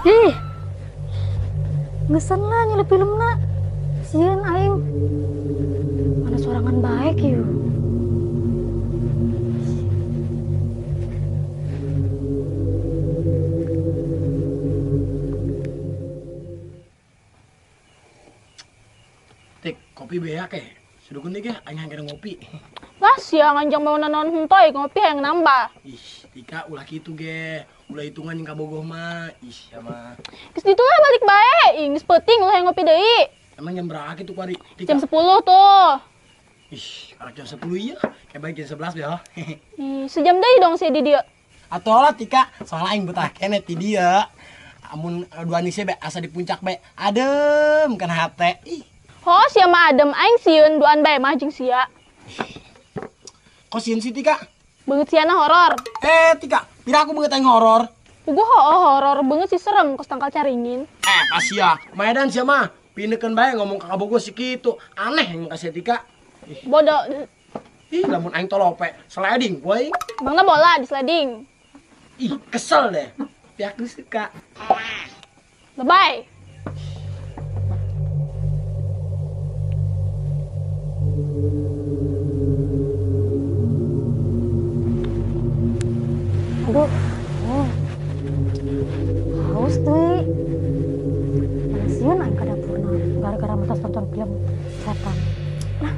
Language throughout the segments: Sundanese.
Ih. Ngesen lah nyelip filmna. Sieun aing. Mana sorangan baik yuk. Tik, kopi beak ya. Sudukun nih ge, aing hayang ngopi. Lah sia nganjang mau naon hentoy ngopi hayang nambah. Ih, Tika ulah kitu ge. Ulah hitungan jeung kabogoh mah. Ih, ya mah. Geus ditu lah balik bae. Ih, geus peuting ulah hayang ngopi deui. Emang jam berapa itu kuari? Tika? Jam 10 tuh. Ih, arek jam 10 iya. Kayak balik jam 11 ya. Ih, sejam deui dong si di dieu. Atuh lah Tika, soalnya aing betah keneh ti dieu. Amun dua nisnya be asa di puncak be. Adem kan hate. Ih. Ho, sia mah adem aing sieun duaan bae mah jeung sia. Kok sieun sih Tika? Beungeut siana horor. Tika, pira aku beungeut aing horor? Puguh hooh horor beungeut sih serem kos tangkal caringin. Pasia, maedan sia mah. Pinekeun bae ngomong ka kabogoh si kitu. Aneh yang kasih Tika. Ih. Bodoh. Ih, lamun aing tolope, sliding ku aing. Bangna bola di sliding. Ih, kesel deh. Tapi aku suka. Bye-bye. Aduh, oh. Haus deui. Mana sieun aing ka dapurna gara-gara mentas nonton film setan. Nah.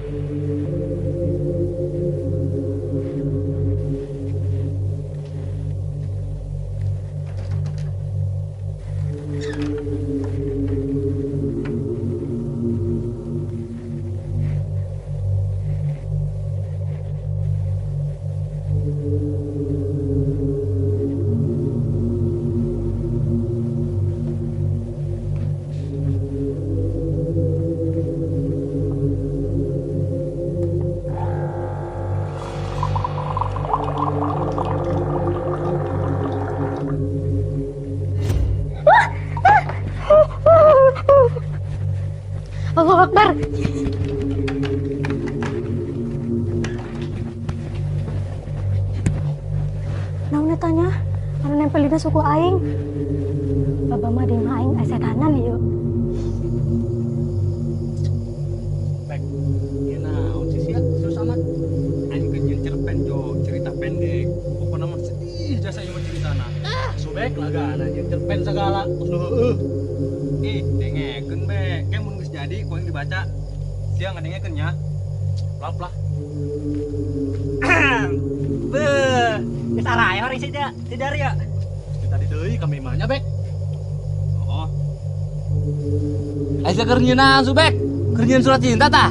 Allahu Akbar. Naon eta nya? Anu nempel dina suku aing. Baba mah di imah aing aya setanan ieu. Bek, ieu naon sih sia? Serius amat. Aing keur nyieun cerpen jo, cerita pendek. Pokona mah sedih jasa ieu mah ceritana. Ah, sobek lagana nyieun cerpen segala. Terus nu heueuh. Ih, dengekeun be. Kayak mun geus jadi ku aing dibaca. Sia ngadengekeun nya. Lap lah. Beuh, geus araeh orang sih dia, ti dari ya. Ti tadi deui kami mah nya, Bek. Oh. Aya keur nyieun Subek, keur nyieun surat cinta tah?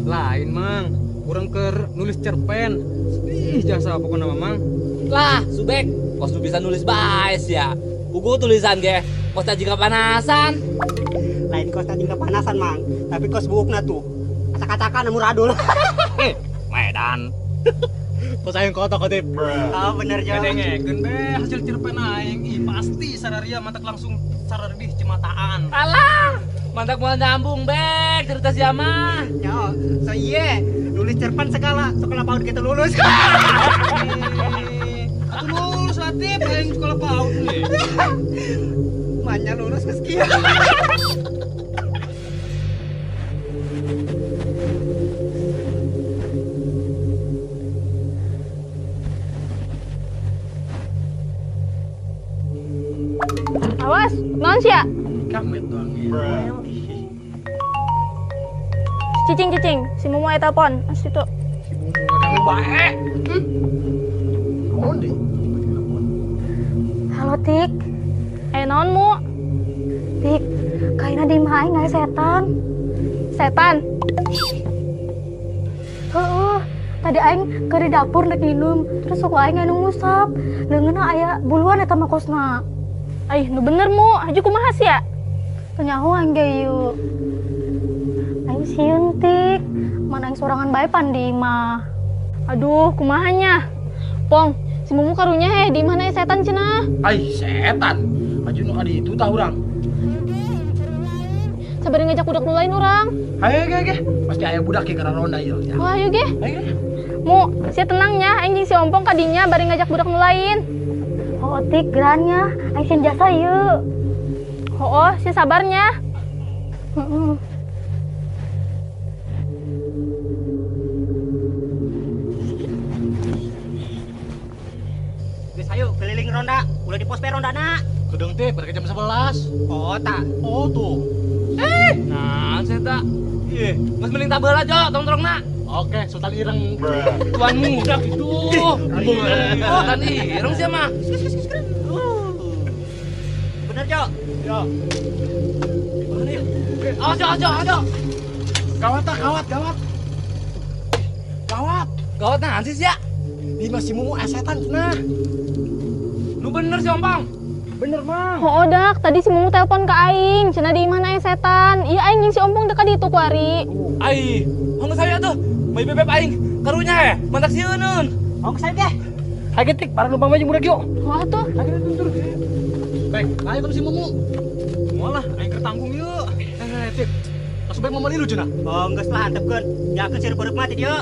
Lain, Mang. Urang keur nulis cerpen. Sedih jasa pokona mah, Mang. Lah, Subek, kos nu bisa nulis bae sia. Pugu tulisan ge, kos cacing kepanasan. Lain kos cacing kepanasan, Mang, tapi kos buukna tuh. Acak-acakan amuradul. Medan. Kos aing kotok kotip. Oh, bener jo. Dengekeun be hasil cerpen aing. Ih, pasti sararia mantak langsung sarardih cemataan. Alah, mantak moal nyambung, Bek, cerita sia mah. Yo, so iye, nulis cerpen segala, sekolah PAUD kita lulus. Atuh lulus latip aing sekolah PAUD nih. Manya lulus geus kieu. Awas, naon sia? Kamet doang ya. Cicing cicing, si Mumu aya telepon, as itu. Si Mumu ngaganggu bae. Naon deui? Telepon. Halo Tik. Naon Mu? Tik, kayaknya di imah aing aya setan. Setan? Heeh, tadi aing ke di dapur nek minum, terus suku aing anu ngusap. Leungeunna aya buluan eta mah kosna. Aih, nu bener Mu, haju kumaha sia? Teu nyaho aing ge ieu. Aing sieun Tik, mana aing sorangan bae pan di imah. Aduh, kumaha nya? Pong, si Mumu karunya heh di imahna aya setan cenah. Aih, setan. Maju nu ka ditu tah urang. Sabar ngajak budak nu lain urang. Hayo ge ge, pasti aya budak ge kana ronda ieu. Wah, ayo ge. Ayo ge. Mu, sia tenangnya, aing jeung si Ompong kadinya bari ngajak budak nu lain. Oh, tik gerannya, aing sieun jasa ieu. Oh, sia sabarnya. Heeh. Geus ayo keliling ronda, ulah di pos pe rondana. Kedeung teh berarti jam 11. Oh, tak. Oh, tuh. Nah, saya tak. Ih, geus mending tabeula Jo, tong torongna. Oke, Sultan Ireng. Tuan muda gitu. Sultan Ireng sih mah. Bener, Jo. Ya. Gimana ya? Awas, Jo, Jo, Jo. Gawat tak, gawat, gawat. Gawat. Gawat nahan sih sia? Di masih Mumu setan cenah. Lu bener sih, Ompong. Bener, Mang. Oh, dak, tadi si Mumu telepon ke aing, cenah di imahna aya setan. Iya aing jeung si Ompong dekat ditu ku ari. Ai, hong saya tuh. Mai bebeb aing karunya he, mantak sieuneun. Hong saya teh. Hayu tik, bareng numpang mah budak yuk. Wah tuh. Hayu tuntur. Bek, ayo tong si Mumu. Moal lah, aing keur tanggung yeuh. Tik. Langsung bae momen ilu cenah. Oh, geus lah antepkeun. Yakeun sireup beureuk mah ti dieu.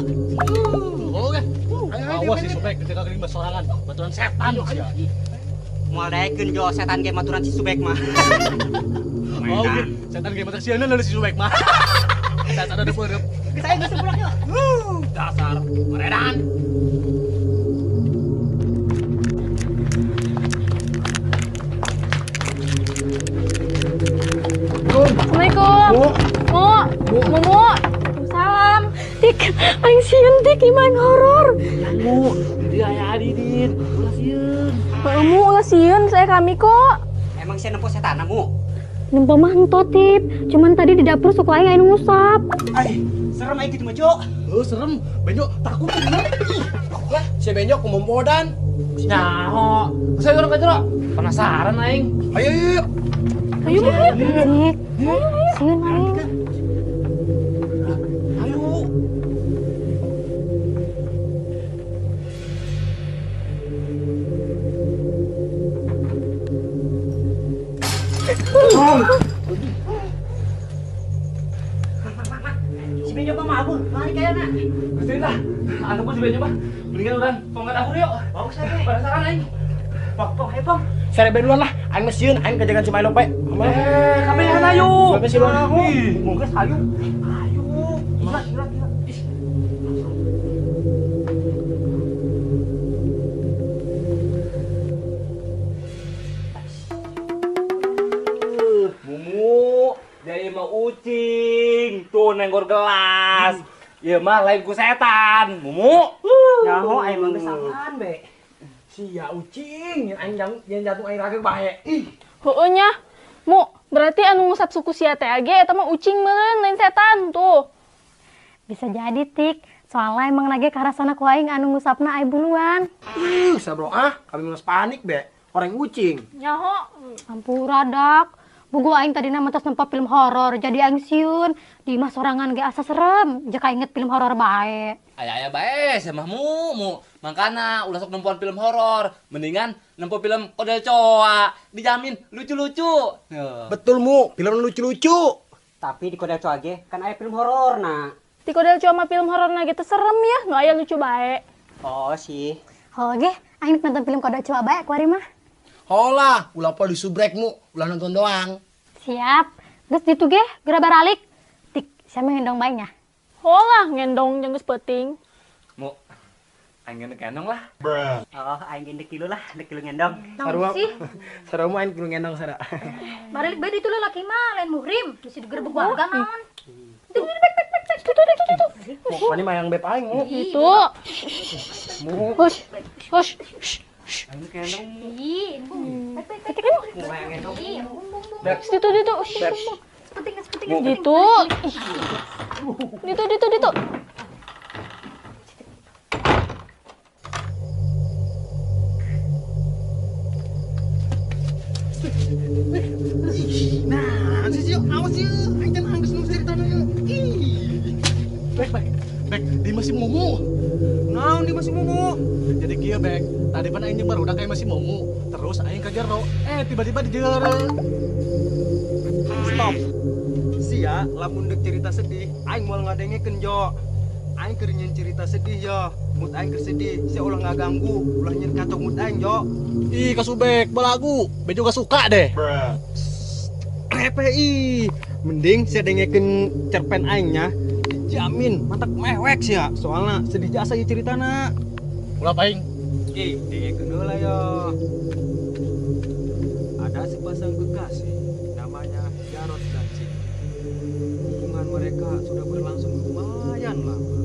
Oke. Awas si Subek ketika kelima sorangan, baturan setan sia. Moal daekeun Jo setan ge maturan si Subek mah. Oh, oke. Setan ge mata sieun si Subek mah. Setan ada beureuk. Geus ayo geus budak yuk. Dasar meredan. Assalamualaikum. Mu, Mumu. Salam. Tik, aing sieun tik imah horor. Mu, dia aya Adidin. Ulah sieun. Mu ulah sieun, saya kami kok. Emang sia nempo setan mu? Nempo mah henteu tip, cuman tadi di dapur suku aing aya ngusap. Ai, serem aing kitu mah, Jo. Heuh, serem. Benjo takut bener. Lah, si Benjo kumompodan. Nyaho. Saya urang ka jero. Penasaran aing. Ayo, ayo, ayo. Ayo, ayo. Tik, sieun aing. Ayo. Si Benjo mah mabur, lari kayana. Geus lah. Anu si Benjo mah. Mendingan urang tong ka dapur yuk. Bong saya. Penasaran aing. Pong, pong, hayo pong. Sare duluan lah, aing mah sieun, aing kajagan si Milo bae. Kabehan ayo. Sampai sieun aku. Mung geus hayu. Hayu. Gila, gila, gila. Ih. Mumu, jadi mah ucing, tuh nenggor gelas. Ieu mah lain ku setan, Mumu. Nyaho aing mah geus aman be. Sia ucing, aing yang jantung aing rageg bae. Ih. Heueuh nya. Mu, berarti anu ngusap suku sia teh ge eta mah ucing meureun lain setan tuh. Bisa jadi tik, soalnya emang lagi karasana ku aing anu ngusapna aya buluan. Ih, sabro ah, kami geus panik be. Orang ucing. Nyaho. Ampura dak. Bugu aing tadina mentos nempo film horor, jadi aing sieun. Di imah sorangan ge asa serem, jeka inget film horor bae. Aya-aya bae sia mah Mu. Mangkana ulah sok nempoan film horor, mendingan nempo film Kodel Coa, dijamin lucu-lucu. Betul Mu, film lucu-lucu. Tapi di Kodel Coa ge kan aya film horor na. Di Kodel Coa mah film hororna ge teu serem ya, nu aya lucu bae. Oh sih. Oh ge, aing nonton film Kodel Coa bae kuari mah. Holah, ulah poe disubrek Mu, ulah nonton doang. Siap. Geus ditu ge, geura baralik. Tik, sia mah ngendong bae nya. Holah, ngendong jeung geus peuting. Mu, aing gendek gendong lah. Oh, aing gendek tilu lah, gendek tilu ngendong. Sarua. Sih. Sarua mu aing tilu ngendong sara. Baralik bae ditu lalaki mah lain muhrim, geus digerebek warga naon. Mu, mani mah yang beb aing Mu. Itu. Mu. Hush. Hush. Aing gendong. Ih, Mu hayang gendong. Ditu ditu. Sepenting, sepenting. Ditu. Ditu ditu ditu. Nah, sih awas yeuh, aing teh geus nu ceritana yeuh. Ih. Bek, bek, bek, di masih Mumu. Naon di masih Mumu? Jadi kieu bek, tadi pan aing nyebar udah kayak masih Mumu. Terus aing ka jero, tiba-tiba di jero. Stop. Sia lamun deuk cerita sedih, aing moal ngadengekeun Jo. Aing keur nyeun cerita sedih yo. Mood aing keur sedih, sia ulah ngaganggu, ulah nyeun kacau mood aing yo. Ih, Kasubek, balagu. Be juga suka deh. PPI. Mending sia dengekeun cerpen aing nya. Dijamin mantak mewek sia. Soalna sedih jasa ieu ceritana. Ulah aing. Ih, dengekeun heula yo. Ada sepasang kekasih namanya Jarot dan Cindy. Hubungan mereka sudah berlangsung lumayan lama.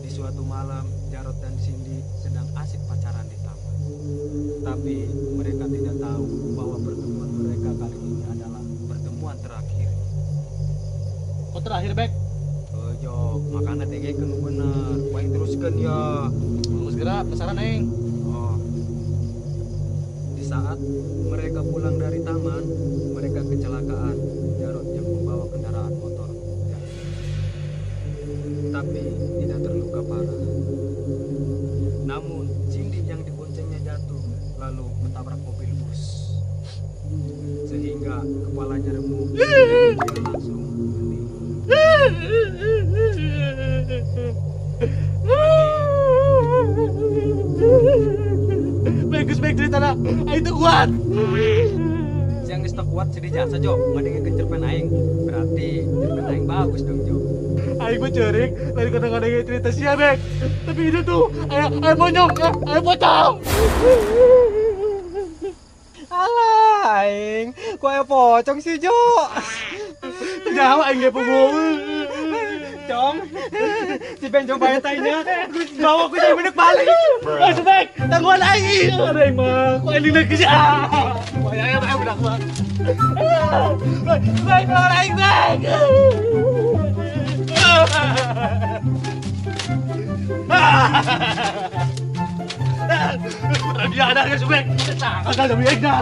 Di suatu malam, Jarot dan Cindy sedang asik pacaran di taman. Tapi mereka tidak tahu bahwa pertemuan mereka kali ini adalah pertemuan terakhir. Kok terakhir, Bek? Oh, yo, makanya dengekeun nu bener. Ku aing teruskeun ya. Geus geura, penasaran aing. Oh. Di saat mereka pulang dari taman, mereka kecelakaan. Jarot yang membawa kendaraan motor jatuh. Tapi tidak terluka parah. Namun Cindy yang diboncengnya jatuh lalu menabrak mobil bus. Sehingga kepalanya remuk dan dia langsung meninggal. Bagus baik cerita aing teu kuat. Siang geus teu kuat sedih jasa Jo, ngadengkeun cerpen aing. Berarti cerpen aing bagus dong Jo. Aing mah ceurik, lain kadang-kadang cerita sia, Bek. Tapi itu tuh aya aya monyong, aya pocong. Alah, aing, kok aya pocong sih Jo? Teu nyaho aing ge puguh. Cong, si Benjong bayar tainya, bawa aku jadi benek balik. Ah, Subek, tangguhan aing. Ada aing mah, kok aing lagi sih. Ah, aing aing budak mah. Subek, tolong aing, Bek. Dia ada ke Subek. Cakap sama aing dah.